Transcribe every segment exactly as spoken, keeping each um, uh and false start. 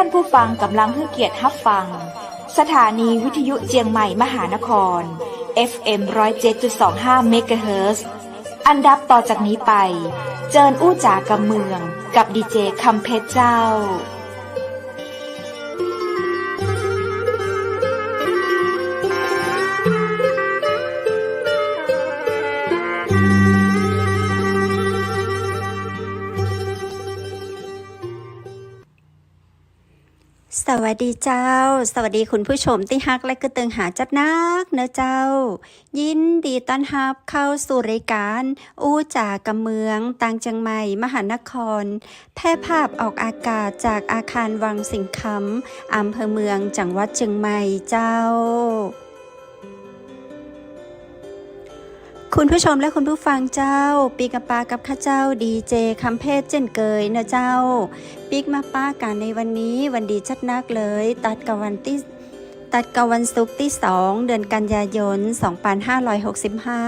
านผู้ฟังก่ำลังหื้อเกียรติฮับฟัง สถานีวิทยุเจียงใหม่มหานคร เอฟเอ็ม ร้อยเจ็ดจุดสองห้า เมกะเฮิรตซ์ อันดับต่อจากนี้ไป เจิญอู้จ๋ากำเมือง กับดีเจคำเพชรเจ้า สวัสดีเจ้า สวัสดีคุณผู้ชมตี้ฮักและกึ๊ดเติงหาจัดนักเนาะเจ้า ยินดีต้อนฮับเข้าสู่รายการอู้จ๋ากำเมือง ตางเจียงใหม่มหานคร แพร่ภาพออกอากาศจากอาคารวังสิงห์คำ อำเภอเมือง จังหวัดเจียงใหม่เจ้า คุณผู้ชมและคุณผู้ฟังเจ้า ปิ๊กมาปะกับข้าเจ้าดีเจคำเพชรเจ้นเกยเนาะเจ้า ปิ๊กมาปะกั๋นในวันนี้วันดีจัดนักเลย ตัดกับวันตี้ ตัดกับวันศุกร์ตี้สอง เดือนกันยายน สองปันห้าร้อยหกสิบห้า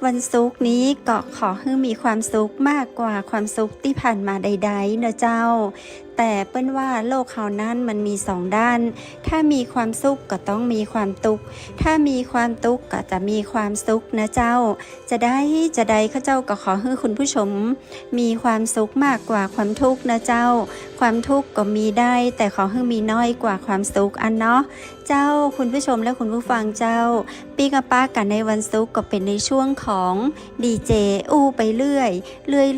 วันศุกร์นี้ก็ขอหื้อมีความสุขมากกว่าความสุขตี้ผ่านมาใดๆ เนาะเจ้า แต่เปิ้นว่าโลกเฮานั้นมันมีสองด้าน ถ้ามีความสุขก็ต้องมีความตุ๊กข์ ถ้ามีความตุ๊กข์ก็จะมีความสุขนะเจ้า จะใด จะใดข้าเจ้าก็ขอหื้อคุณผู้ชมมีความสุขมากกว่าความทุกข์นะเจ้า ความทุกข์ก็มีได้ แต่ขอหื้อมีน้อยกว่าความสุขอั้นเนาะ เจ้า คุณผู้ชมและคุณผู้ฟังเจ้า ปิ๊กมาปะกั๋นในวันศุกร์ก็เป๋นในช่วงของดีเจอู้ไปเรื่อย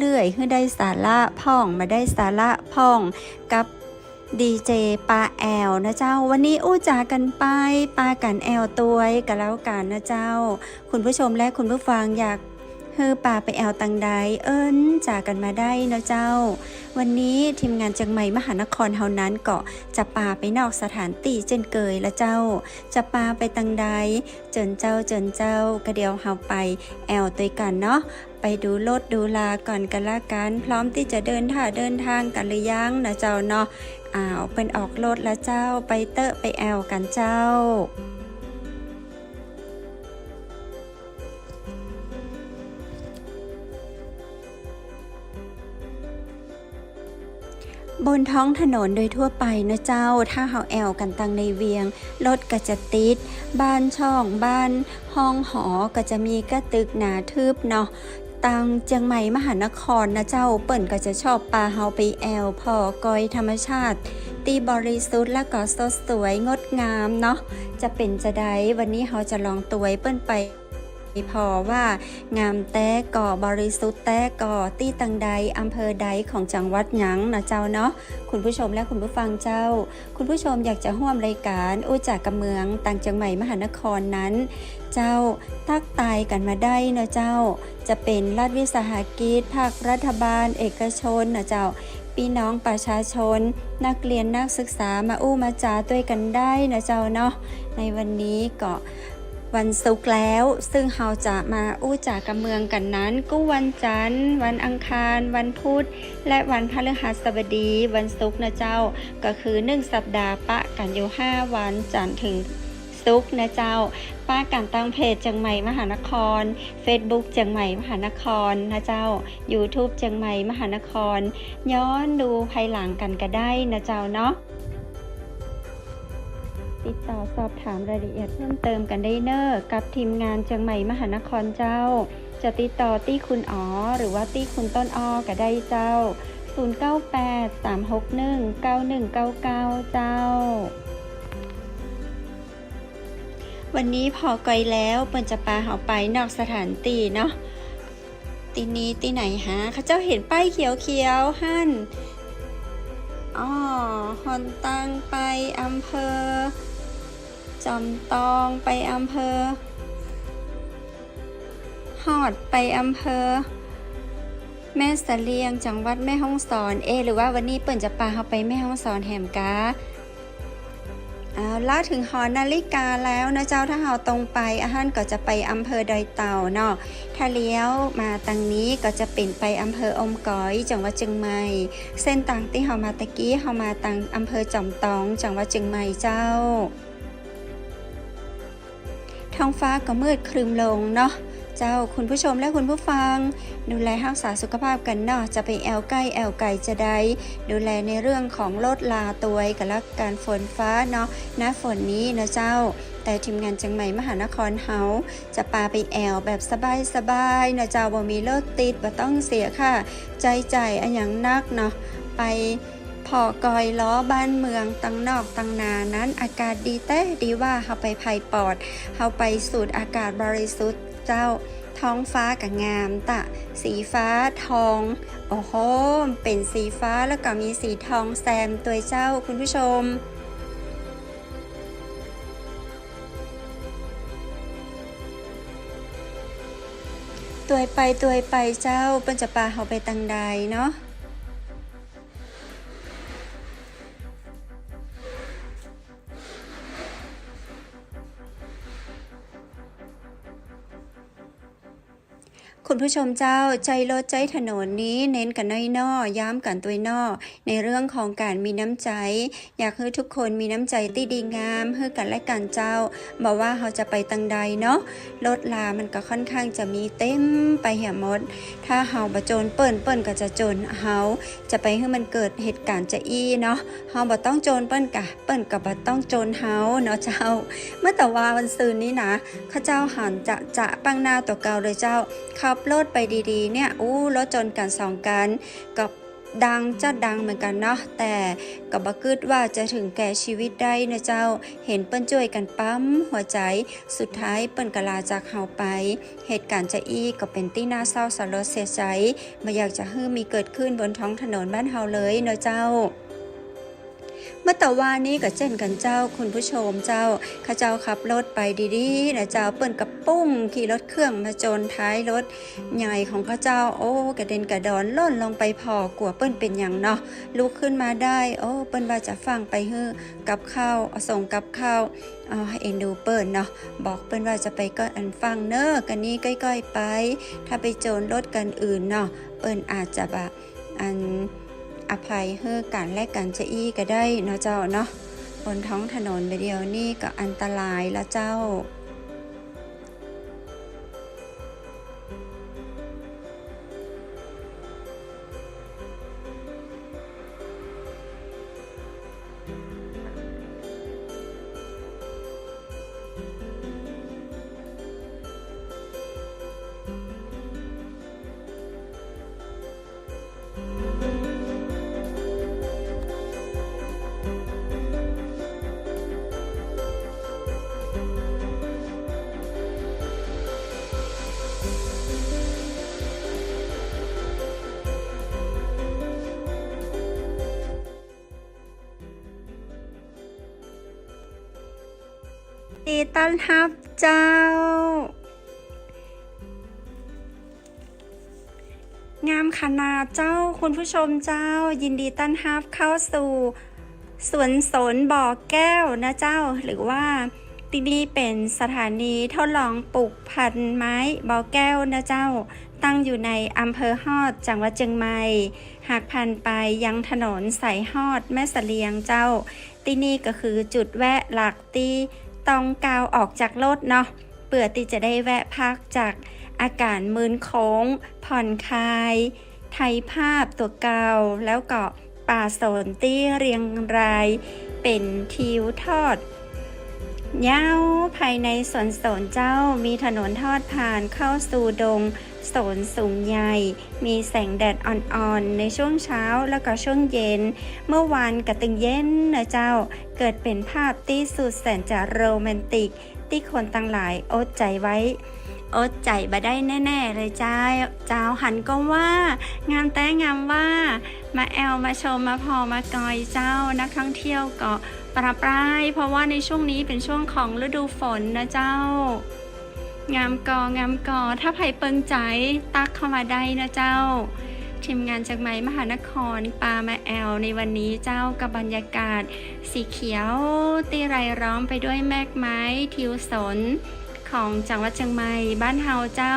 เรื่อยๆ หื้อได้สาระพ่อง บ่ได้สาระพ่อง กับดีเจปาแอ่วนะเจ้า วันนี้อู้จ๋ากั๋นไป ปากั๋นแอ่วตวยกั๋นแล้วกั๋นนะเจ้า คุณผู้ชมและคุณผู้ฟังอยากหื้อปาไปแอ่วตังใด เอิ้นจ๋ากั๋นมาได้เนาะเจ้า วันนี้ทีมงานเจียงใหม่มหานครเฮานั้นก็จะปาไปนอกสถานตี้เจ้นเกยละเจ้า จะปาไปตังใด เจิญเจ้า เจิญเจ้า ก็เดี๋ยวเฮาไปแอ่วตวยกั๋นเนาะ ไปดูรถดูลาก่อนกั๋นละกั๋น พร้อมตี้จะเดินท่าเดินตางกั๋นหรือยังนะเจ้าเนาะ อ้าว เปิ้นออกรถละเจ้า ไปเต๊อะ ไปแอ่วกั๋นเจ้า บนท้องถนนโดยทั่วไปนะเจ้า ถ้าเฮาแอ่วกั๋นตังในเวียง รถก็จะติด บ้านช่อง บ้านห้องหอ ก็จะมีก้าตึกหนาทึบเนาะ ตางเจียงใหม่มหานครนะเจ้า เปิ้นก็จะชอบปาเฮาไปแอ่วผ่อกอยธรรมชาติ ตี้บริสุทธิ์และก็สดสวยงดงามเนาะ จะเป๋นจะใด วันนี้เฮาจะลองตวยเปิ้นไป ผ่อว่างามแต๊ก่อ บริสุทธิ์แต๊ก่อ ตี้ตังใด อำเภอใด ของจังหวัดหยังนะเจ้าเนาะ คุณผู้ชมและคุณผู้ฟังเจ้า คุณผู้ชมอยากจะฮ่วมรายการอู้จ๋ากำเมือง ตางเจียงใหม่มหานครนั้น เจ้า ตั๊กตายกั๋นมาได้เนาะเจ้า จะเป๋นรัฐวิสาหกิจ ภาครัฐบาล เอกชนนะเจ้า ปี้น้องประชาชน นักเรียนนักศึกษา มาอู้มาจ๋าตวยกั๋นได้นะเจ้าเนาะ ในวันนี้ก็วันศุกร์แล้ว ซึ่งเฮาจะมาอู้จ๋ากำเมืองกั๋นนั้น กู้วันจันทร์ วันอังคาร วันพุธ และวันพฤหัสบดี วันศุกร์นะเจ้า ก็คือนึ่งสัปดาห์ปะกั๋นอยู่ห้าวัน จันทร์ถึง ศุกร์นะเจ้า ปะกั๋นตางเพจเจียงใหม่มหานคร เฟซบุ๊กเจียงใหม่มหานครนะเจ้า ยูทูบเจียงใหม่มหานคร ย้อนดูภายหลังกั๋นก็ได้นะเจ้าเนาะ ติดต่อสอบถามรายละเอียดเพิ่มเติมกั๋นได้เน่อ กับทีมงานเจียงใหม่มหานครเจ้า จะติดต่อตี้คุณอ๋อ หรือว่าตี้คุณต้นอ้อก็ได้เจ้า ศูนย์เก้าแปด สามหกหนึ่ง เก้าหนึ่งเก้าเก้า เจ้า วันนี้ผ่อกอยแล้ว เปิ้นจะปาเฮาไปนอกสถานตี้เนาะ ตี้นี่ตี้ไหนหา ข้าเจ้าหันป้ายเขียวๆ หั้น อ้อ หนตางไปอำเภอจอมตอง ไปอำเภอ ฮอดไปอำเภอแม่เสลียง จังหวัดแม่ฮ่องสอน เอ๊ะ หรือว่าวันนี้เปิ้นจะปาเฮาไปแม่ฮ่องสอนแหมกา เอาละ ถึงหอนาฬิกาแล้วนะเจ้า ถ้าเฮาตรงไป อะหั้นก็จะไปอำเภอดอยเต่าเนาะ ถ้าเลี้ยวมาตังนี้ก็จะเป๋นไปอำเภออมก๋อย จังหวัดเจียงใหม่ เส้นตางตี้เฮามาตะกี้ เฮามาตังอำเภอจอมตอง จังหวัดเจียงใหม่เจ้า ท้องฟ้าก็มืดครึ้มลงเนาะ เจ้า คุณผู้ชมและคุณผู้ฟัง ดูแลฮักษาสุขภาพกั๋นเนาะ จะไปแอ่วใก้แอ่วไก๋จาใด ดูแลในเรื่องของรถราตวยกั๋นละกั๋น ฝนฟ้าเนาะ หน้าฝนนี้เนาะเจ้า แต่ทีมงานเจียงใหม่มหานครเฮา จะปาไปแอ่วแบบสบายๆ เนาะเจ้า บ่มีรถติด บ่ต้องเสียค่าใจ๊จ่ายอะหยังนักเนาะ ไปผ่อกอยล้อบ้านเมืองตังนอกตังนานั้น อากาศดีแต๊ดีว่า เฮาไปไพปอด เฮาไปสูดอากาศบริสุทธิ์เจ้า ท้องฟ้าก็งามตะ สีฟ้าทอง โอ้โห เป๋นสีฟ้าแล้วก็มีสีทองแซมตวยเจ้า คุณผู้ชม ตวยไปตวยไปเจ้า เปิ้นจะปาเฮาไปตังใดเนาะ คุณผู้ชมเจ้า ใจ๊รถใจ๊ถนนนี้เน้นกั๋นหน้อยเนาะ ย้ำกั๋นตวยเนาะ ในเรื่องของก๋านมีน้ำใจ๋ อยากหื้อทุกคนมีน้ำใจ๋ตี้ดีงามหื้อกั๋นและกั๋นเจ้า บ่ว่าเฮาจะไปตังใดเนาะ รถรามันก็ค่อนข้างจะมีเต็มไปเหียหมด ถ้าเฮาบ่โจนเปิ้น เปิ้นก็จะโจนเฮา จะไปหื้อมันเกิดเหตุก๋ารณ์จาอี้เนาะ เฮาบ่ต้องโจนเปิ้นกา เปิ้นก็บ่ต้องโจนเฮาเนาะเจ้า เมื่อตะวาวันซืนนี้นะ ข้าเจ้าหันจะๆ ป้างหน้าตั๋วเก่าเลยเจ้า ขับรถไปดีๆ เนี่ย อู้ รถจนกั๋นสองกั๋น ก็ดังจ๊ะดังเหมือนกั๋นเนาะ แต่ก็บ่กึ๊ดว่าจะเถิงแก่ชีวิตได้เนาะเจ้า หันเปิ้นจ้วยกั๋นปั๊มหัวใจ๋ สุดท้ายเปิ้นก็ลาจากเฮาไป เหตุก๋ารณ์จาอี้ก็เป๋นตี้น่าเศร้าสลดเสียใจ๋ บ่อยากจะหื้อมีเกิดขึ้นบนท้องถนนบ้านเฮาเลยเนาะเจ้า เมื่อตะวานี้ก็เจ้นกั๋นเจ้า คุณผู้ชมเจ้า ข้าเจ้าขับรถไปดีๆ นะเจ้า เปิ้นก็ปุ้งขี่รถเครื่องมาโจนท้ายรถใหญ่ของข้าเจ้า โอ้ กระเด็นกระดอนล่นลงไปผ่อ กั๋วเปิ้นเป๋นหยังเนาะ ลุกขึ้นมาได้ โอ้ เปิ้นว่าจะฟั่งไปหื้อกับข้าว เอาส่งกับข้าว เอา เอ็นดูเปิ้นเนาะ บอกเปิ้นว่าจะไปก้อนอันฟั่งเน่อ กั๋นนี้ก้อยๆ ไป ถ้าไปโจนรถกั๋นอื่นเนาะ เปิ้นอาจจะบ่ อันอภัยหื้อกั๋นและกั๋นจาอี้ก็ได้เนาะเจ้าเนาะ บนท้องถนนบ่าเดี่ยวนี้ก็อันตรายละเจ้า ดีต้อนฮับเจ้า งามขนาดเจ้า คุณผู้ชมเจ้า ยินดีต้อนฮับเข้าสู่สวนสนบ่อแก้วนะเจ้า หรือว่าตี้นี่เป๋นสถานีทดลองปลูกพันธุ์ไม้บ่อแก้วนะเจ้า ตั้งอยู่ในอำเภอฮอด จังหวัดเจียงใหม่ หากผ่านไปยังถนนสายฮอดแม่เสลียงเจ้า ตี้นี่ก็คือจุดแวะหลักตี้ต้องก้าวออกจากรถเนาะ เปื้อตี้จะได้แวะพักจากอาก๋านมึนโค้ง ผ่อนคลาย ไถ่ภาพตั๋วเก่า แล้วก็ป่าสนตี้เรียงรายเป๋นทิวทอด ยาวภายในสวนสนเจ้า มีถนนทอดผ่านเข้าสู่ดงสนสูงใหญ่ มีแสงแดดอ่อนๆ ในช่วงเช้าแล้วก็ช่วงเย็น เมื่อวานก็ตึงเย็นนะเจ้า เกิดเป๋นภาพตี้สุดแสนจะโรแมนติก ตี้คนตังหลายอดใจ๋ไว้ อดใจ๋บ่ได้แน่ๆ เลยเจ้า เจ้า หันก็ว่างามแต๊งามว่า มาแอ่วมาชมมาผ่อมากอยเจ้า นักท่องเที่ยวก็ประปราย เพราะว่าในช่วงนี้เป๋นช่วงของฤดูฝนนะเจ้า งามก่อ งามก่อ ถ้าใผเปิงใจ๋ตั๊กเข้ามาได้นะเจ้า ทีมงานเจียงใหม่มหานครปามาแอ่วในวันนี้เจ้า กับบรรยากาศ สีเขียวตี้รายล้อมไปด้วยแมกไม้ทิวสนของจังหวัดเจียงใหม่บ้านเฮาเจ้า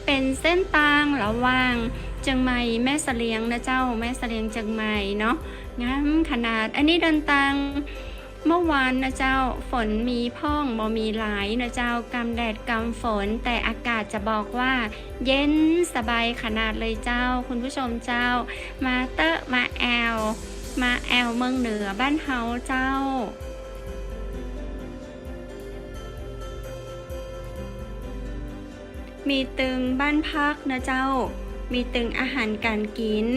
เป๋นเส้นตางระหว่างเจียงใหม่แม่เสลียงนะเจ้า แม่เสลียงเจียงใหม่เนาะ งามขนาด อันนี้เดินตาง เมื่อวานนะเจ้า ฝนมีพ่องบ่มีหลายนะเจ้า กำแดดกำฝน แต่อากาศจะบอกว่าเย็นสบายขนาดเลยเจ้า คุณผู้ชมเจ้า มาเต๊อะ มาแอ่ว มาแอ่วเมืองเหนือบ้านเฮาเจ้า มีตึงบ้านพักนะเจ้า มีตึงอาหารก๋านกิ๋น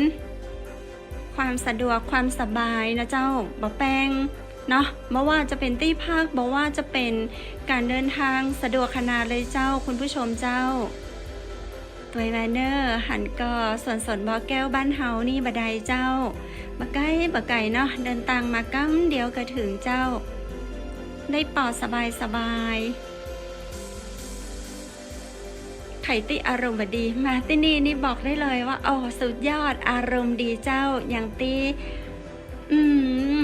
ความสะดวกความสบายนะเจ้า บ่แป้งเนาะ บ่ว่าจะเป๋นตี้พัก บ่ว่าจะเป๋นก๋านเดินตาง สะดวกขนาดเลยเจ้า คุณผู้ชมเจ้า ตวยมาเน่อ หันก่อ สวนสนบ่อแก้วบ้านเฮานี่บ่ไดเจ้า บ่ไก๋ บ่ไก๋เนาะ เดินตางมากำเดียวก็เถิงเจ้า ได้ปอดสบายสบาย ใผตี้อารมณ์บ่ดี มาตี้นี่นี่บอกได้เลยว่า โอ้ สุดยอด อารมณ์ดีเจ้า อย่างตี้ อืม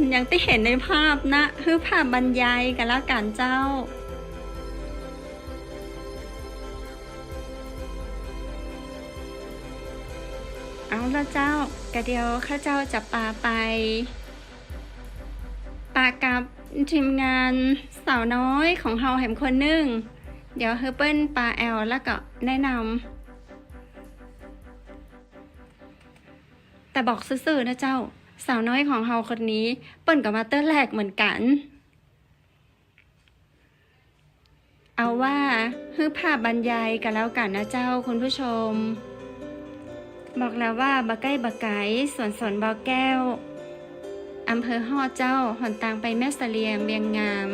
อย่างตี้หันในภาพนะ หื้อภาพบรรยายกั๋นแล้วกั๋นเจ้า เอาละเจ้า กะเดี๋ยวข้าเจ้าจะปาไป ปากับทีมงานสาวน้อยของเฮาแหมคนนึ่ง เดี๋ยวหื้อเปิ้นปาแอ่วแล้วก็แนะนำ แต่บอกซื่อๆ นะเจ้า สาวน้อยของเฮาคนนี้ เปิ้นก็มาเตื้อแรกเหมือนกั๋น เอาว่าหื้อภาพบรรยายกั๋นแล้วกั๋นนะเจ้า คุณผู้ชม บอกแล้วว่าบ่ใก้บ่ไก๋ สวนสนบ่อแก้ว อำเภอฮอดเจ้า หนตางไปแม่เสลียง เวียงงาม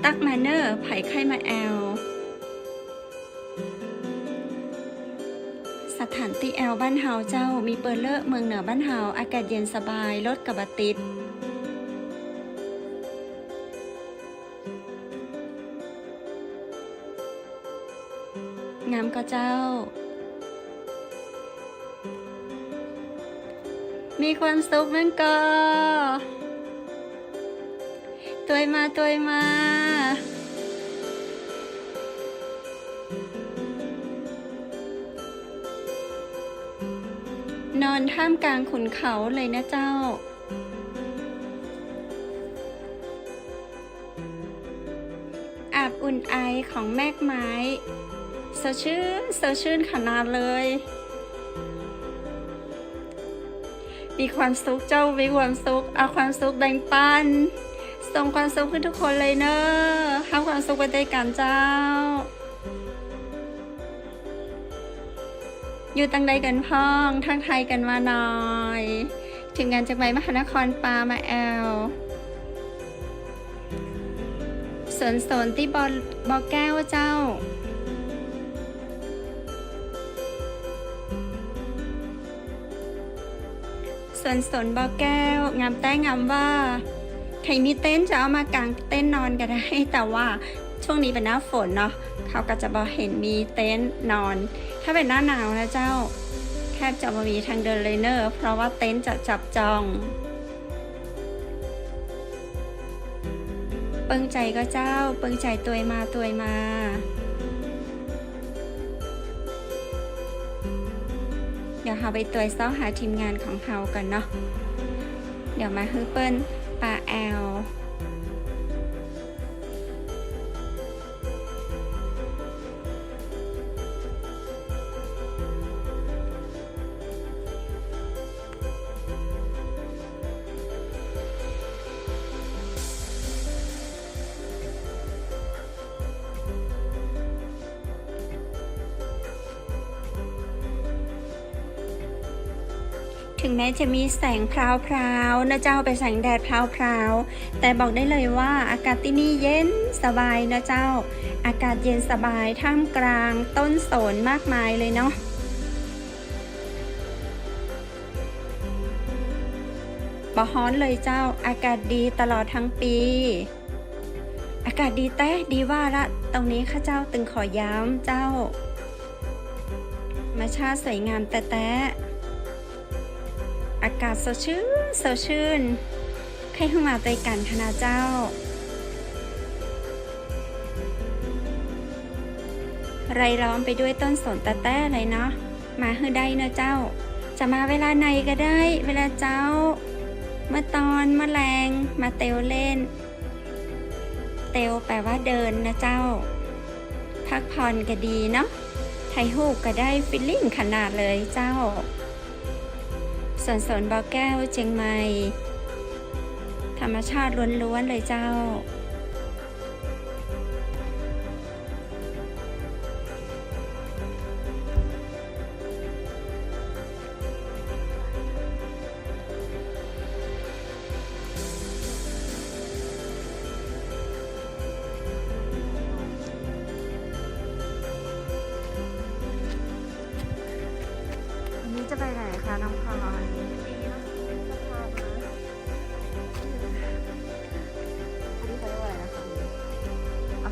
ตั๊กมาเน่อ ใผใค่มาแอ่ว สถานตี้แอ่วบ้านเฮาเจ้า มีเปิดเล่อ เมืองเหนือบ้านเฮา อากาศเย็นสบาย รถก็บ่ติด งามก่อเจ้า มีความสุขมั่งก่อ ตวยมา ตวยมา นอนท่ามกลางขุนเขาเลยนะเจ้า อาบอุ่นไอของแมกไม้ สดชื่น สดชื่นขนาดเลย มีความสุขเจ้า มีความสุข เอาความสุขแบ่งปัน ส่งความสุขหื้อทุกคนเลยเน่อ ฮับความสุขไปตวยกั๋นเจ้า อยู่ตังใดกั๋นพ่อง ทักทายกั๋นมาหน่อย ทีมงานเจียงใหม่มหานครปามาแอ่ว สวนสนตี้บ่อ บ่อแก้วเจ้า สวนสนบ่อแก้ว งามแต๊งามว่า ใผมีเต็นท์จะเอามากางเต็นท์นอนก็ได้ แต่ว่าช่วงนี้เป๋นหน้าฝนเนาะ เขาก็จะบ่เห็นมีเต็นท์นอน ถ้าเป๋นหน้าหนาวนะเจ้า แทบจะบ่มีตางเดินเลยเน่อ เพราะว่าเต็นท์จะจับจอง เปิงใจ๋ก่อเจ้า เปิงใจ๋ตวยมา ตวยมา เดี๋ยวเฮาไปตวยซอกหาทีมงานของเฮาก่อนเนาะ เดี๋ยวมาหื้อเปิ้นปาแอ่ว ถึงแม้จะมีแสงพราวๆ นะเจ้า เป๋นแสงแดดพราวๆ แต่บอกได้เลยว่าอากาศตี้นี่เย็นสบายนะเจ้า อากาศเย็นสบายท่ามกลางต้นสนมากมายเลยเนาะ บ่ฮ้อนเลยเจ้า อากาศดีตลอดทั้งปี๋ อากาศดีแต๊ ดีว่าละ ตรงนี้ข้าเจ้าตึงขอย้ำเจ้า ธรรมชาติสวยงามแต๊ๆ อากาศสดชื่น สดชื่น ใค่หื้อมาตวยกั๋นขนาดเจ้า รายล้อมไปด้วยต้นสนแต๊ๆ เลยเนาะ มาหื้อได้เนาะเจ้า จะมาเวลาไหนก็ได้ เวลาเจ๊า เมื่อตอนเมื่อแลงมาเตียวเล่น เตียวแปลว่าเดินนะเจ้า พักผ่อนก็ดีเนาะ ถ่ายรูปก็ได้ฟีลลิ่งขนาดเลยเจ้า สวนสนบ่อแก้วเจียงใหม่ ธรรมชาติล้วนๆเลยเจ้า วันนี้จะไปไหนคะน้องพลอย อันนี้เขาเรียกว่าอะไรนะคะ อ่ะ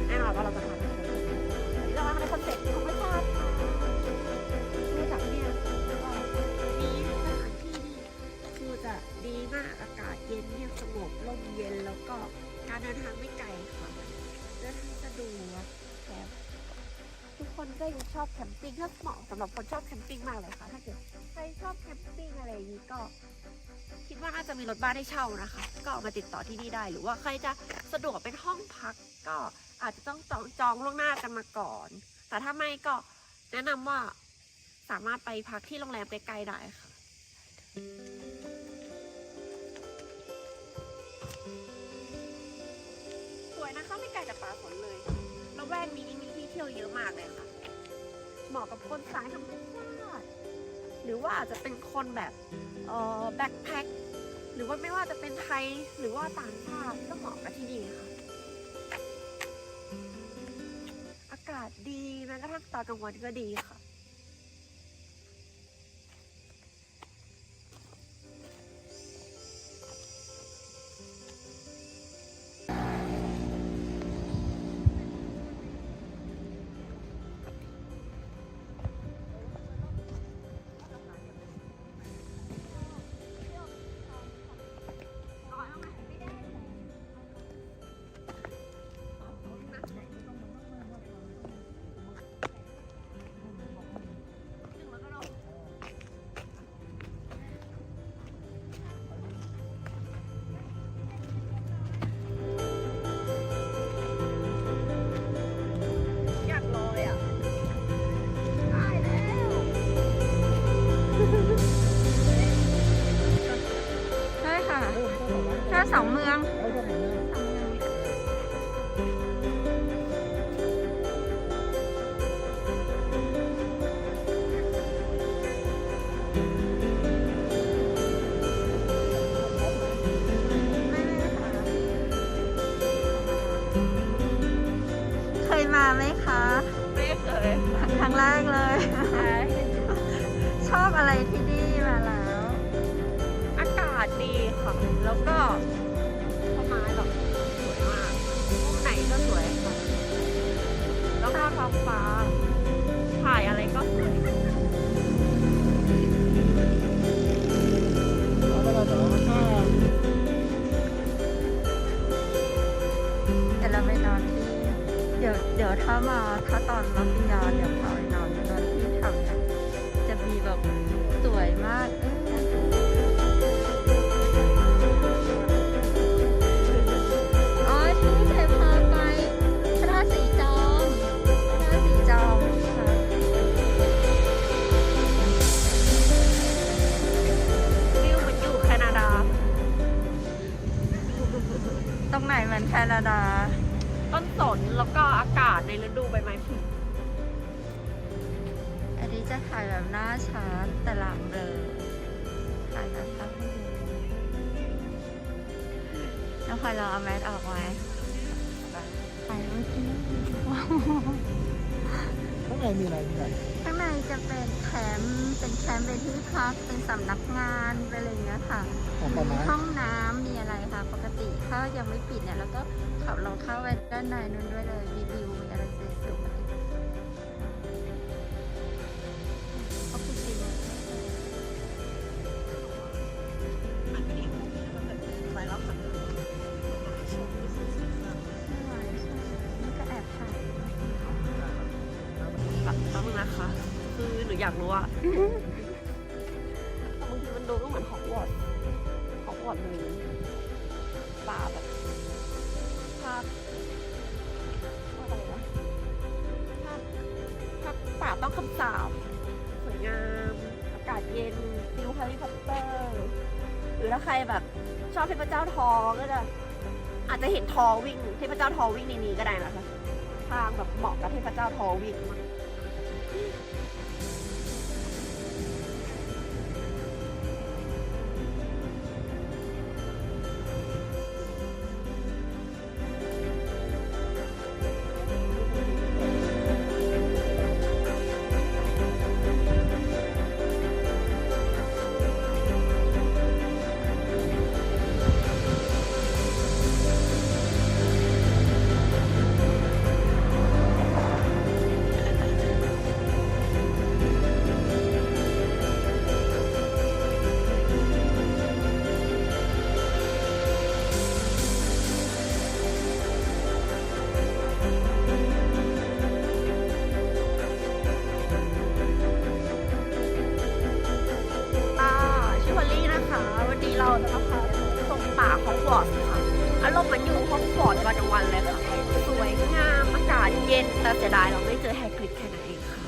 แน่นอนว่าเราจะพาไปเที่ยว วันนี้เรามาในคอนเซ็ปต์ธรรมชาติค่ะ ดูจากเนี่ย ก็มีสถานที่ที่คือจะดีมาก อากาศเย็นเงียบสงบร่มเย็น แล้วก็การเดินทางไม่ไกลค่ะ เดินทางสะดวก แถมทุกคนก็ยังชอบแคมปิ้ง ถ้าเหมาะสำหรับคนชอบแคมปิ้งมากเลยค่ะ ถ้าเกิดใครชอบแคมปิ้งอะไรอย่างนี้ก็ คิดว่าน่าจะมีรถบ้านให้เช่านะคะ ก็เอามาติดต่อที่นี่ได้ หรือว่าใครจะสะดวกเป็นห้องพัก ก็อาจจะต้องจอง จองล่วงหน้ากันมาก่อน แต่ถ้าไม่ก็แนะนำว่าสามารถไปพักที่โรงแรมใกล้ๆได้ค่ะ สวยนะคะ ไม่ไกลจากป่าสนเลย ละแวกนี้มีที่เที่ยวเยอะมากเลยค่ะ เหมาะกับคนสายธรรมชาติ หรือว่าอาจจะเป็นคนแบบ เอ่อ แบ็คแพ็ค หรือว่าไม่ว่าจะเป็นไทย หรือว่าต่างชาติ ก็เหมาะกับที่นี่ค่ะ อากาศดี แม้กระทั่งตอนกลางวันก็ดีค่ะ อยากลอยอะ ได้แล้ว ใช่ค่ะ ถ้าสองเมือง เคยมาไหมคะ ไม่เคย ครั้งแรกเลย ใช่ ชอบอะไรที่นี่มาแล้ว อากาศดีค่ะ แล้วก็ต้นไม้แบบสวยมาก มุมไหนก็สวยค่ะ แล้วก็ท้องฟ้า ถ่ายอะไรก็สวย เดี๋ยวเราไปนอนที่ เดี๋ยว เดี๋ยวถ้ามา ถ้าตอนรับปริญญา เดี๋ยวพาไปนอน นอนที่แถวเนี้ย จะมีแบบสวยมาก เออ อ๋อ ที่เคยพาไป พระธาตุสีจอม พระธาตุสีจอมค่ะ วิวเหมือนอยู่แคนาดา ตรงไหนเหมือนแคนาดา ต้นสน แล้วก็อากาศในฤดูใบไม้ผลิ อันนี้จะถ่ายแบบหน้าชัดแต่หลังเบลอ ถ่ายแบบภาพให้ดู น้องพลอยลองเอาแมสออกไหม ถ่ายรูปที่นี่ ข้างในมีอะไรบ้าง ข้างในจะเป็นแคมป์ เป็นแค เป็นที่พัก เป็นสำนักงาน เป็นอะไรอย่างเงี้ยค่ะ อ๋อ ประมาณ มีห้องน้ำ มีอะไรค่ะ ปกติถ้ายังไม่ปิดเนี่ย แล้วก็ขับรถเข้าไปด้านในนู่นด้วยเลย มีวิว มีอะไรสวยๆ ขอบคุณจริง นี่ก็แอบถ่าย แบบ แป๊บนึงนะคะ คือหนูอยากรู้อะ บางทีมันดูก็เหมือนฮอกวอตส์ ฮอกวอตส์เลย ป่าแบบ ภาพ ภาพอะไรวะ ภาพ ภาพป่าต้องคำสาป สวยงาม อากาศเย็น ฟีลแฮร์รี่พอตเตอร์ หรือถ้าใครแบบชอบเทพเจ้าทอ ก็จะ อาจจะเห็นทอวิ่ง เทพเจ้าทอวิ่งในนี้ก็ได้นะคะ ทางแบบเหมาะกับเทพเจ้าทอวิ่งมาก ค่ะ ชื่อพอลลี่นะคะ วันนี้เราจะมาพาชมป่าฮอกวอตส์ค่ะ อารมณ์เหมือนอยู่ฮอกวอตส์ตอนกลางวันเลยค่ะ สวยงาม อากาศเย็น แต่เสียดายเราไม่เจอแฮกริดแค่นั้นเองค่ะ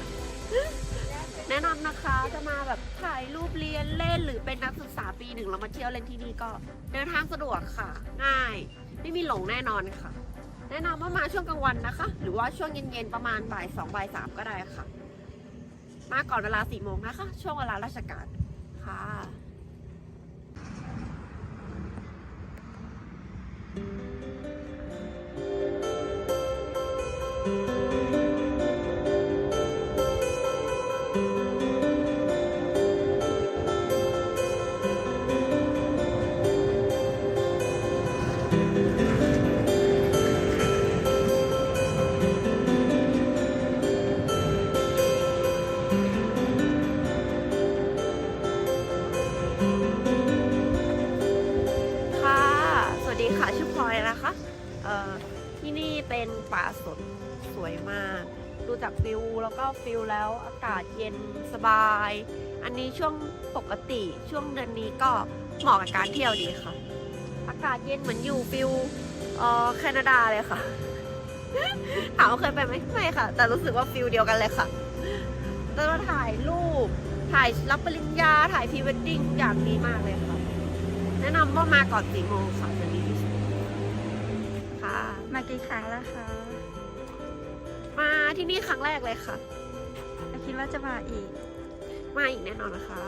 แนะนำนะคะ จะมาแบบถ่ายรูปเรียนเล่น หรือเป็นนักศึกษาปีหนึ่งแล้วมาเที่ยวเล่นที่นี่ก็เดินทางสะดวกค่ะ ง่าย ไม่มีหลงแน่นอนค่ะ แนะนำว่ามาช่วงกลางวันนะคะ หรือว่าช่วงเย็นๆ ประมาณบ่ายสองบ่ายสามก็ได้ค่ะ มาก่อนเวลาสี่โมงนะคะ ช่วงเวลาราชการค่ะ ค่ะ สวัสดีค่ะ ชื่อพลอยนะคะ เอ่อ ที่นี่เป็นป่าสนสวยมาก ดูจากวิวแล้วก็ฟีลแล้วอากาศเย็นสบาย อันนี้ช่วงปกติ ช่วงเดือนนี้ก็เหมาะกับการเที่ยวดีค่ะ อากาศเย็นเหมือนอยู่ฟีล เอ่อ แคนาดาเลยค่ะ ถามว่าเคยไปไหม ไม่ค่ะ แต่รู้สึกว่าฟีลเดียวกันเลยค่ะ แล้วก็ถ่ายรูป ถ่ายรับปริญญา ถ่ายพรีเวดดิ้ง ทุกอย่างดีมากเลยค่ะ แนะนำว่ามาก่อนสี่โมงค่ะ จะดีที่สุดค่ะ มากี่ครั้งแล้วคะ มาที่นี่ครั้งแรกเลยค่ะ แต่คิดว่าจะมาอีก มาอีกแน่นอนนะคะ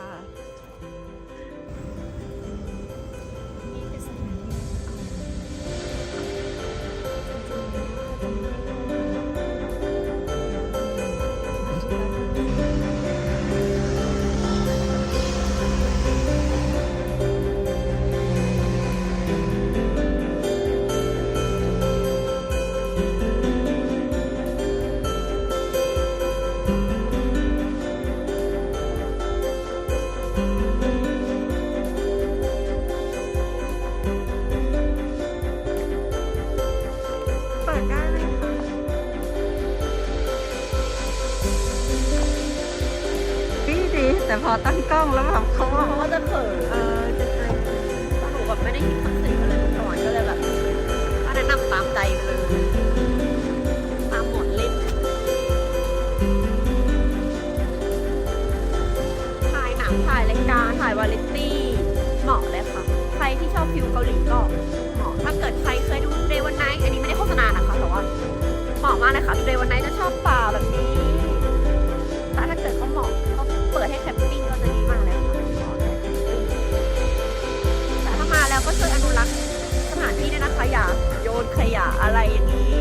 เปิดได้ไหมคะ ดีดี แต่พอตั้งกล้องแล้วแบบเขา เขาก็จะเขิน เออ จะเกรง เพราะหนูแบบไม่ได้คิดคอนเซ็ปต์อะไรมาก่อน ก็เลยแบบ ก็แนะนำตามใจไปเลย ตามโหมดเล่น ถ่ายหนัง ถ่ายรายการ ถ่ายวาไรตี้ เหมาะเลยค่ะ ใครที่ชอบฟีลเกาหลีก็เหมาะ ถ้าเกิดใครเคยดู Today One Night อันนี้ไม่ได้โฆษณานะคะ แต่ว่าเหมาะมากเลยค่ะ Today One Night จะชอบป่าแบบนี้ แต่ถ้าเกิดเขาเหมาะ เขาเปิดให้แคมปิ้งก็จะดีมากเลยค่ะ แต่ถ้ามาแล้วก็ช่วยอนุรักษ์สถานที่ด้วยนะคะ อย่าโยนขยะอะไรอย่างนี้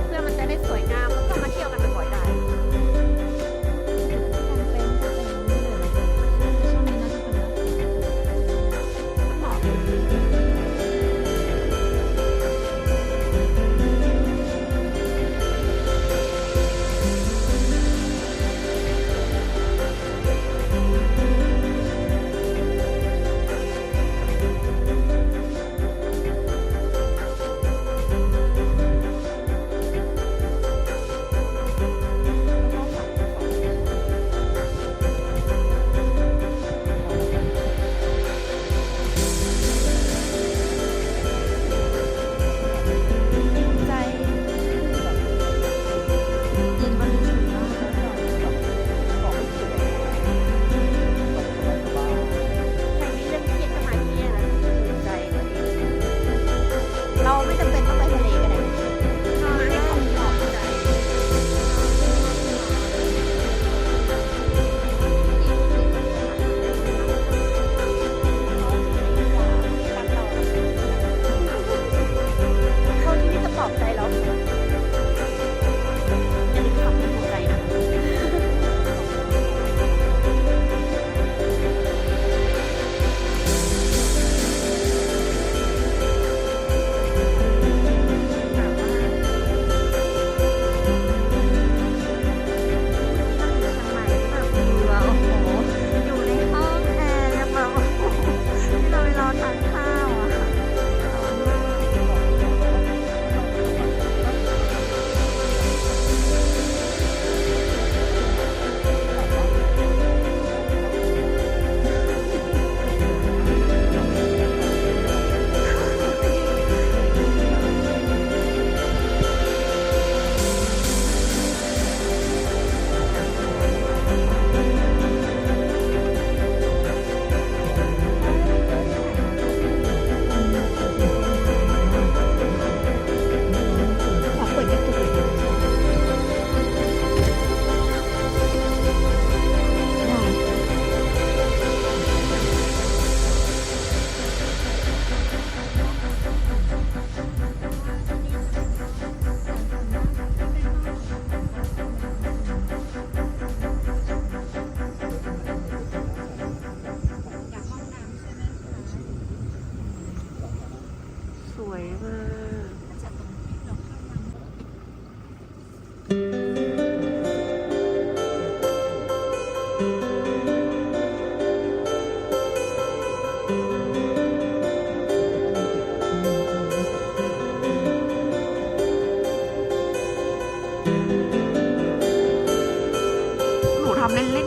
เพื่อมันจะได้สวยงาม แล้วก็มาเที่ยวกันบ่อยๆ ได้ กางเต็นท์ก็เป็นนี่เลย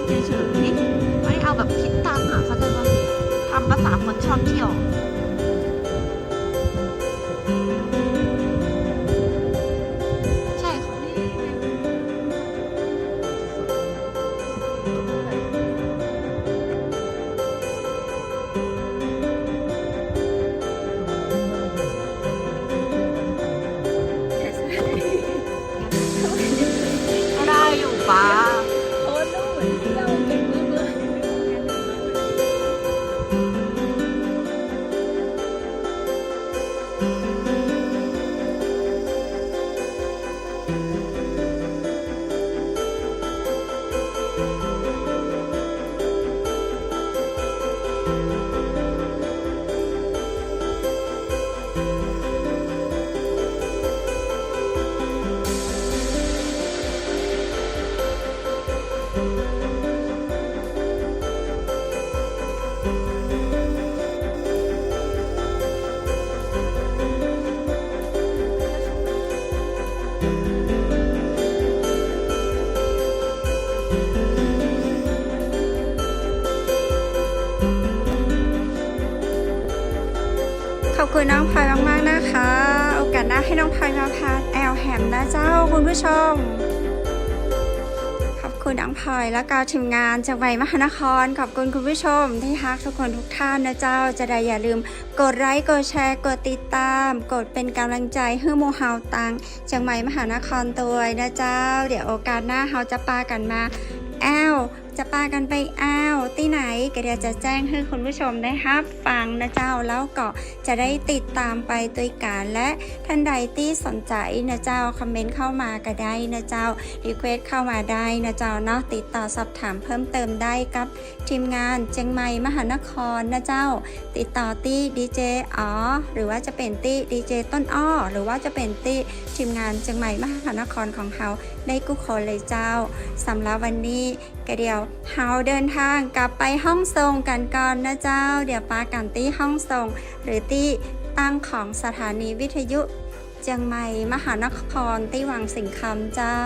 เฉยๆ ไม่ได้เอาแบบคิดตังค์อะ เข้าใจ๋ปะ ต๋ามภาษาคนชอบเที่ยว ใช่ เขาไม่ได้ ก็ได้อยู่ปะ โอ้ ดูเหมือนเที่ยวเก่งมากเลย ขอบคุณน้องพลอยมากๆ นะคะ โอกาสหน้าให้น้องพลอยมาพาแอวแหมนะเจ้าคุณผู้ชม ขอบคุณน้องพลอยแล้วก็ทีมงานเจียงใหม่มหานคร ขอบคุณคุณผู้ชมตี้ฮักทุกคนทุกท่านนะเจ้า จะได้อย่าลืมกดไลก์ กดแชร์ กดติดตาม กดเป๋นก๋ำลังใจ๋หื้อหมู่เฮาตังเจียงใหม่มหานครตวยนะเจ้า เดี๋ยวโอกาสหน้าเฮาจะปากั๋นมาแอว จะปากั๋นไปแอวตี้ไหน ก็เดี๋ยวจะแจ้งหื้อคุณผู้ชมได้ฮับฟังนะเจ้า แล้วก็จะได้ติดตามไปตวยกั๋น และท่านใดตี้สนใจ๋นะเจ้า คอมเมนต์เข้ามาก็ได้นะเจ้า รีเควสต์เข้ามาได้นะเจ้าเนาะ ติดต่อสอบถามเพิ่มเติมได้กับทีมงานเจียงใหม่มหานครนะเจ้า ติดต่อตี้ดีเจอ๋อ หรือว่าจะเป๋นตี้ดีเจต้นอ้อ หรือว่าจะเป๋นตี้ทีมงานเจียงใหม่มหานครของเฮาได้กู้คนเลยเจ้า สำหรับวันนี้ ก็เดี๋ยวเฮาเดินทางกลับไปห้องส่งกั๋นก่อนนะเจ้า เดี๋ยวปากั๋นตี้ห้องส่ง หรือตี้ตั้งของสถานีวิทยุเจียงใหม่มหานครตี้วังสิงห์คำเจ้า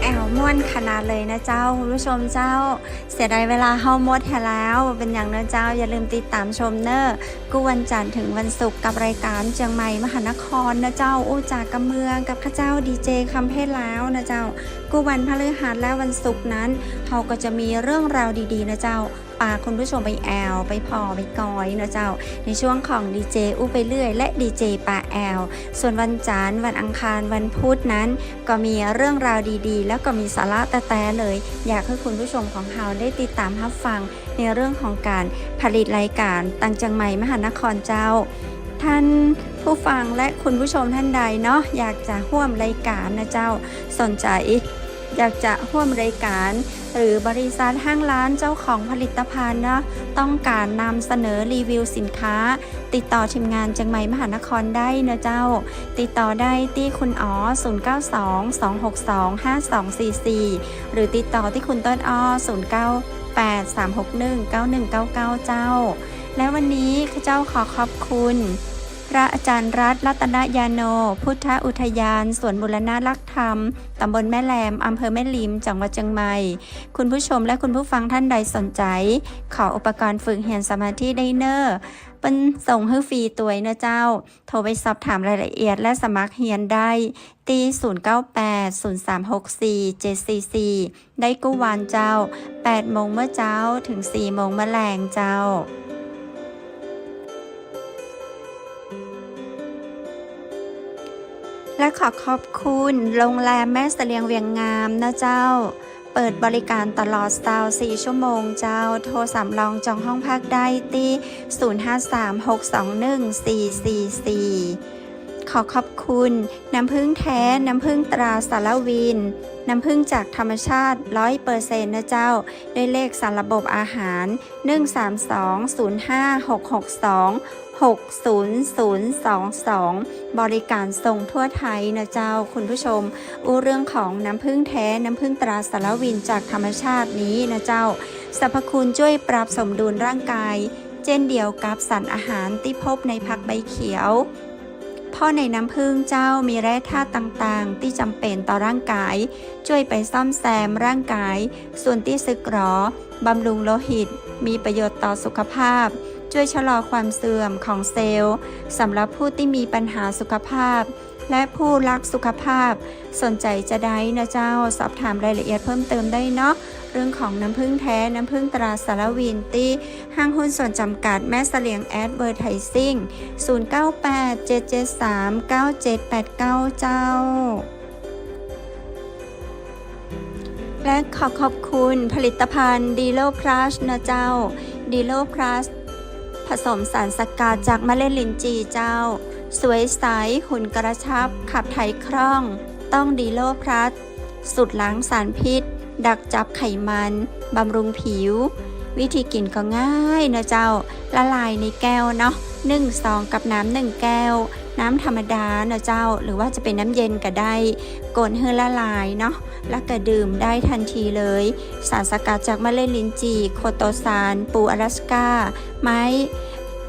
แอวม่วนขนาดเลยนะเจ้า คุณผู้ชมเจ้า เสียดายเวลาเฮาหมดแฮะแล้ว เป๋นอย่างเน่อเจ้า อย่าลืมติดต๋ามชมเน่อ กู้วันจันทร์เถิงวันศุกร์กับรายก๋านเจียงใหม่มหานครนะเจ้า อู้จากกำเมืองกับข้าเจ้าดีเจคำเพชรลาวนะเจ้า กู้วันพฤหัสและวันศุกร์นั้น เฮาก็จะมีเรื่องราวดีๆ นะเจ้า ปาคุณผู้ชมไปแอว ไปผ่อ ไปกอยนะเจ้า ในช่วงของดีเจอู้ไปเรื่อย และดีเจปาแอว ส่วนวันจันทร์ วันอังคาร วันพุธนั้น ก็มีเรื่องราวดีๆ แล้วก็มีสาระแต๊ๆ เลย อยากหื้อคุณผู้ชมของเฮาได้ติดต๋ามฮับฟังในเรื่องของก๋านผลิตรายก๋านตังเจียงใหม่มหานครเจ้า ท่านผู้ฟังและคุณผู้ชมท่านใดเนาะ อยากจะฮ่วมรายก๋านนะเจ้า สนใจ๋ อยากจะฮ่วมรายก๋าน หรือบริษัทห้างร้านเจ้าของผลิตภัณฑ์เนาะ ต้องก๋านนำเสนอรีวิวสินค้า ติดต่อทีมงานเจียงใหม่มหานครได้เน่อเจ้า ติดต่อได้ตี้คุณอ๋อ ศูนย์เก้าสอง สองหกสอง ห้าสองสี่สี่ หรือติดต่อตี้คุณต้นอ้อ ศูนย์เก้าแปด สามหกหนึ่ง เก้าหนึ่งเก้าเก้า เจ้า และวันนี้ข้าเจ้าขอขอบคุณ พระอาจารย์รัตน์ รัตนยาโน พุทธอุทยานสวนบูรณะรักธรรม ตำบลแม่แลม อำเภอแม่ริม จังหวัดเจียงใหม่ คุณผู้ชมและคุณผู้ฟังท่านใดสนใจ ขออุปกรณ์ฝึกเฮียนสมาธิได้เน้อ เปิ้นส่งหื้อฟรีตวยเน้อเจ้า โทรไปสอบถามรายละเอียดและสมัครเฮียนได้ตี้ ศูนย์เก้าแปด ศูนย์สามหกสี่ เจ็ดสี่สี่ ได้กู้วันเจ้า แปดโมงเมื่อเจ๊า เถิงสี่โมงเมื่อแลงเจ้า และขอขอบคุณโรงแรมแม่เสลียงเวียงงามเน้อเจ้า เปิดบริการตลอดซาวสี่ชั่วโมงเจ้า โทรสำรองจองห้องพักได้ตี้ ศูนย์ห้าสาม หกสองหนึ่ง สี่สี่สี่ ขอขอบคุณน้ำผึ้งแท้ น้ำผึ้งตราสารวิน น้ำผึ้งจากธรรมชาติร้อยเปอร์เซ็นต์เน้อเจ้า ด้วยเลขสารระบบอาหาร หนึ่งสามสอง ศูนย์ห้า หกหกสอง หกศูนย์ศูนย์สองสอง บริการส่งทั่วไทยเน้อเจ้า คุณผู้ชม อู้เรื่องของน้ำผึ้งแท้ น้ำผึ้งตราสารวินจากธรรมชาตินี้เน้อเจ้า สรรพคุณช่วยปรับสมดุลร่างกาย เจ้นเดียวกับสารอาหารตี้พบในผักใบเขียว เพราะในน้ำผึ้งเจ้ามีแร่ธาตุต่างๆ ตี้จำเป็นต่อร่างกาย ช่วยไปซ่อมแซมร่างกาย ส่วนตี้สึกหรอ บำรุงโลหิต มีประโยชน์ต่อสุขภาพ ช่วยชะลอความเสื่อมของเซลล์ สำหรับผู้ตี้มีปัญหาสุขภาพ และผู้รักสุขภาพ สนใจจาใดเน้อเจ้า สอบถามรายละเอียดเพิ่มเติมได้เนาะ เรื่องของน้ำผึ้งแท้ น้ำผึ้งตราสารวิน ตี้ห้างหุ้นส่วนจำกัดแม่เสลียงแอดเวอร์ไทซิ่ง ศูนย์เก้าแปด เจ็ดเจ็ดสาม เก้าเจ็ดแปดเก้า เจ้า และขอขอบคุณผลิตภัณฑ์ดีโลพลัสเน้อเจ้า ดีโลพลัส ผสมสารสกัดจากเมล็ดลิ้นจี่เจ้า สวยใส หุ่นกระชับ ขับถ่ายคล่อง ต้องดีโลพลัส สูตรล้างสารพิษ ดักจับไขมัน บำรุงผิว วิธีกิ๋นก็ง่ายเน้อเจ้า ละลายในแก้วเนาะ นึ่งซองกับน้ำหนึ่งแก้ว น้ำธรรมดาเน้อเจ้า หรือว่าจะเป๋นน้ำเย็นก็ได้ คนหื้อละลายเนาะ แล้วก็ดื่มได้ทันทีเลย สารสกัดจากเมล็ดลิ้นจี่ โคโตซาน ปูอลาสก้า ไม้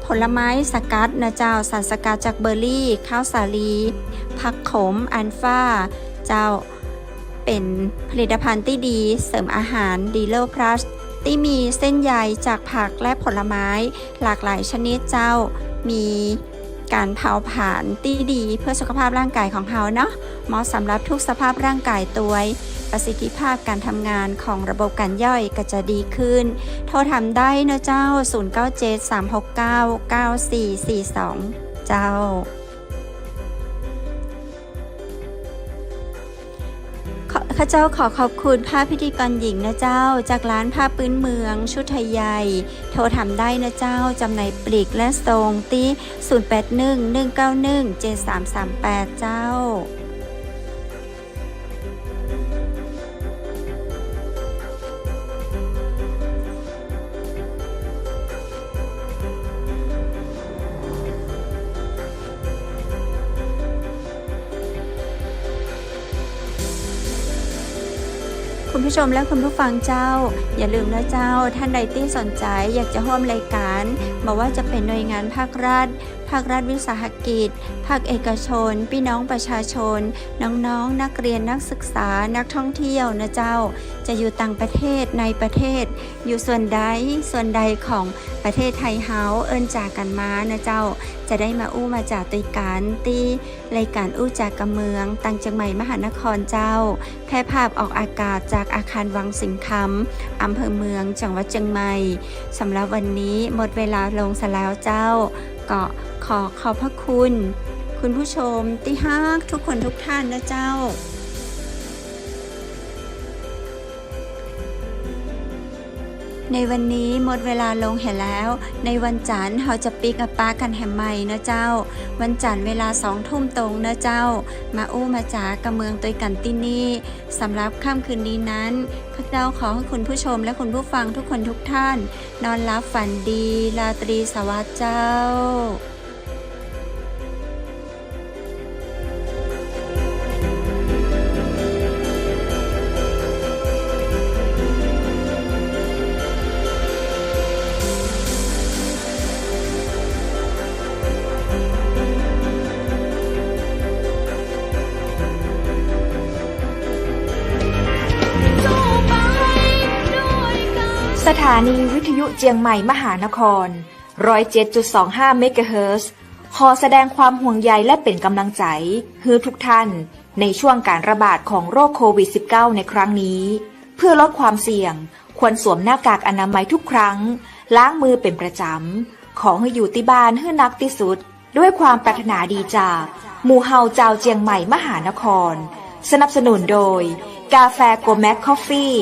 ผลไม้สกัดเน้อเจ้า สารสกัดจากเบอร์รี่ ข้าวสาลี ผักขม อัลฟา เจ้า เป๋นผลิตภัณฑ์ตี้ดีเสริมอาหารดีโลพลัส ตี้มีเส้นใยจากผักและผลไม้หลากหลายชนิดเจ้า มีก๋านเผาผลาญตี้ดีเพื่อสุขภาพร่างกายของเฮาเนาะ เหมาะสำหรับทุกสภาพร่างกายตวย ประสิทธิภาพการทำงานของระบบการย่อยก็จะดีขึ้น โทรถามได้เน้อเจ้า ศูนย์เก้าเจ็ด สามหกเก้า เก้าสี่สี่สอง เจ้า ขอ ข้าเจ้าขอขอบคุณผ้าพิธีกรหญิงเน้อเจ้า จากร้านผ้าพื้นเมือง ชุไทยใหญ่ โทรถามได้เน้อเจ้า จำหน่ายปลีกและส่งตี้ ศูนย์แปดหนึ่ง หนึ่งเก้าหนึ่ง เจ็ดสามสามแปด เจ้า คุณผู้ชมและคุณผู้ฟังเจ้า อย่าลืมนะเจ้า ท่านใดตี้สนใจ๋อยากจะฮ่วมรายก๋าน บ่ว่าจะเป๋นหน่วยงานภาครัฐ ภาครัฐวิสาหกิจ ภาคเอกชน ปี้น้องประชาชน น้องๆ นักเรียน นักศึกษา นักท่องเที่ยวนะเจ้า จะอยู่ต่างประเทศ ในประเทศ อยู่ส่วนใด ส่วนใดของประเทศไทยเฮา เอิ้นจ๋ากั๋นมานะเจ้า จะได้มาอู้มาจ๋าตวยกั๋น ตี้รายก๋านอู้จ๋ากับเมือง ตางเจียงใหม่มหานครเจ้า แพร่ภาพออกอากาศจากอาคารวังสิงห์คำ อำเภอเมือง จังหวัดเจียงใหม่ สำหรับวันนี้หมดเวลาลงเสียแล้วเจ้า ก็ขอขอบพระคุณ คุณผู้ชมตี้ฮักทุกคนทุกท่านนะเจ้า ในวันนี้หมดเวลาลงเหียแล้ว ในวันจั๋นทร์เฮาจะปิ๊กมาปะกั๋นแหมใหม่นะเจ้า วันจั๋นทร์เวลาสองทุ่มตรงนะเจ้า มาอู้มาจ๋ากับเมืองตวยกั๋นตี้นี่ สำหรับค่ำคืนนี้นั้น ข้าเจ้าขอให้คุณผู้ชมและคุณผู้ฟังทุกคนทุกท่าน นอนหลับฝันดี ราตรีสวัสดิ์เจ้า ข สถานีวิทยุเจียงใหม่มหานคร ร้อยเจ็ดจุดสองห้าเมกะเฮิรตซ์ ขอแสดงความห่วงใยและเป๋นก๋ำลังใจ๋หื้อทุกท่าน ในช่วงก๋านระบาดของโรคโควิดสิบเก้า ในครั้งนี้ เพื่อลดความเสี่ยง ควรสวมหน้ากากอนามัยทุกครั้ง ล้างมือเป๋นประจ๋ำ ขอหื้ออยู่ตี้บ้านหื้อนักตี้สุด ด้วยความปรารถนาดีจากหมู่เฮาจาวเจียงใหม่มหานคร สนับสนุนโดย กาแฟโกแม็กคอฟฟี่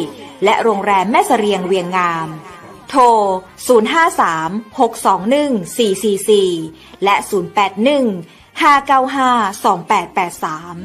และโรงแรมแม่เสลียงเวียงงาม โทร ศูนย์ห้าสาม หกสองหนึ่ง สี่สี่สี่ และ ศูนย์แปดหนึ่ง ห้าเก้าห้า สองแปดแปดสาม